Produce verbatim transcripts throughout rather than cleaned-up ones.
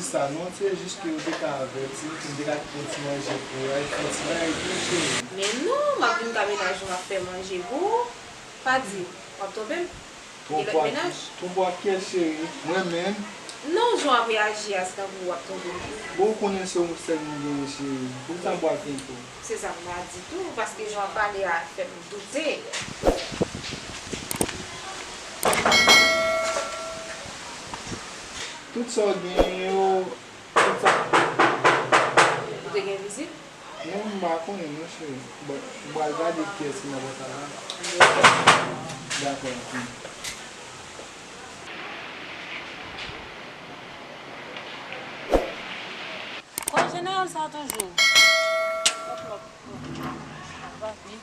Sa non, se jis ke ou te ka avèti m, pou m te ka kite yon ti manje pou ou, al fè yon ti bagay pou ou, cheri. Men non, m ap vin ka mennaj ou, m ap fè manje pou ou. Pa di, w ap twonpe m? Gen lòt mennaj? Twonpe w ak kiyès, cheri? Mwen menm? Non, jan w ap reyaji a, se tankou w ap twonpe m. Bon, ou konnen se yon sèl mwen genyen, cheri. Poukisa m pral twonpe w? Se sa m ta di tou, paske jan w ap pale a fè m doute. Tout sa w genyen yo, tout sa. Ou te gen vizit? Non, m pa konnen non, cheri. Bon, m pral gade kiyès ki nan pòt la. Dakò, ok. Kòm jeneral sa toujou. Papi.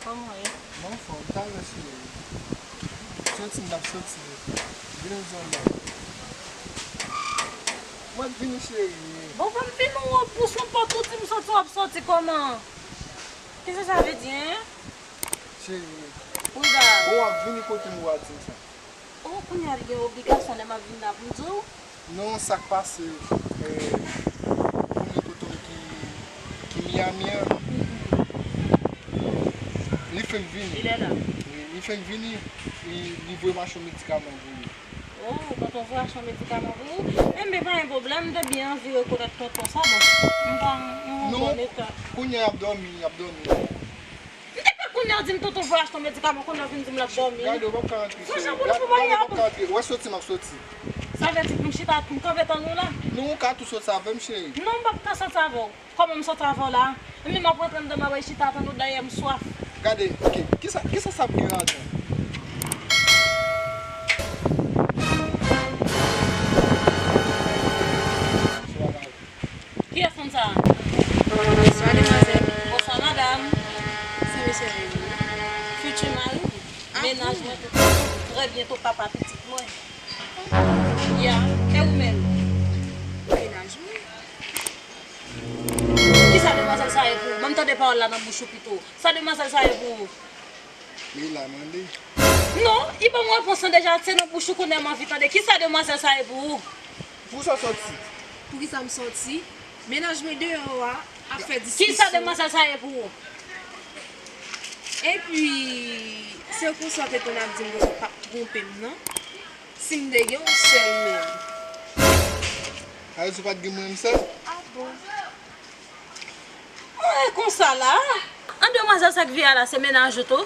Kòman w ye? Mwen anfòm, talè cheri. Soti m t ap soti. Vin ansanm la. Mwen vini cheri. Bon, ban m vini w ap pouse yon pòt ou di m soti w ap soti kòman? Kisa sa vle di, en? Cheri. Wi, da. Bon, w ap vini kote m ou a di m sa. Oh, kounye a li gen obligasyon lè m ap vin la pou m di w? Non, sa k pase, eh, ou konnen kote w ki, ki Miami an? Li fenk vini. Li la. Wi, li fenk vini, li, li voye m achte yon medikaman pou li. Oh, tonton voye achte yon medikaman pou ou? Enben, pa gen pwoblèm, m te byen anvi rekonèt tonton sa, bon. M pa, m, m, non, bon eta. Kounye a y ap dòmi, y ap dòmi. M te kwè kounye a w di m tonton voye achte yon medikaman, kounye a w vin di m l ap dòmi. Gade, w p ap ka rantre, cheri. Franchman, pou nou pou mwen, w ap ka rantre. W ap soti, m ap soti. Sa vle di pou m chita, pou m kanpe tann ou la? Non, ou ka tou soti avè m, cheri. Non, m p ap ka soti avè w. Kòman m soti avè w la? Enben, m ap rantre anndan, m ap al chita tann ou, dayè m swaf. Gade, ok, kisa, kisa sa ap gen ladan? Kiyès moun sa a? Bonswa, demwazèl. Bonswa, madanm. Se mesye Remy. Fiti mari m. Ah, mennaj mwen tou, trè byento papa pitit mwen. Ya, e ou menm? Mennaj mwen. Kisa demwazèl sa ye pou ou? Ban m tande pawòl la nan bouch ou pito. Sa demwazèl sa ye pou ou? Leila mande. Non, li ban m repons lan deja, se nan bouch ou kounye a m anvi tande. Kisa demwazèl sa ye pou ou? Poukisa w soti? Poukisa m soti? Mennaj mwen deyò a ap fè diskisyon. Kisa demwazèl sa ye pou ou? Epi, se konsa w te konn ap di m konsa w p ap twonpe m nan. Si m te gen yon sèl menm. Sa vle di w pa t gen mwen menm sèl? Ah bon? Mwen konsa la. An demwazèl sa k vye a la, se mennaj ou tou?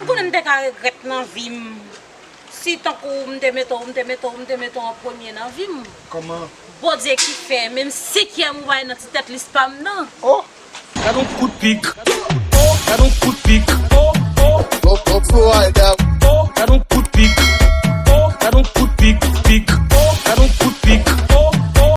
Ou konnen m te ka regrèt nan vi m. Si tankou m te mete w, m te mete w, m te mete w an premye nan vi m. Kòman? Bondye ki fè, menm senkyèm ou pa nan ti tèt lis pa m nan. Oh! Gad on kout pik. Oh! Gad on kout pik. Oh! Oh! Oh! Oh! Gad on kout pik.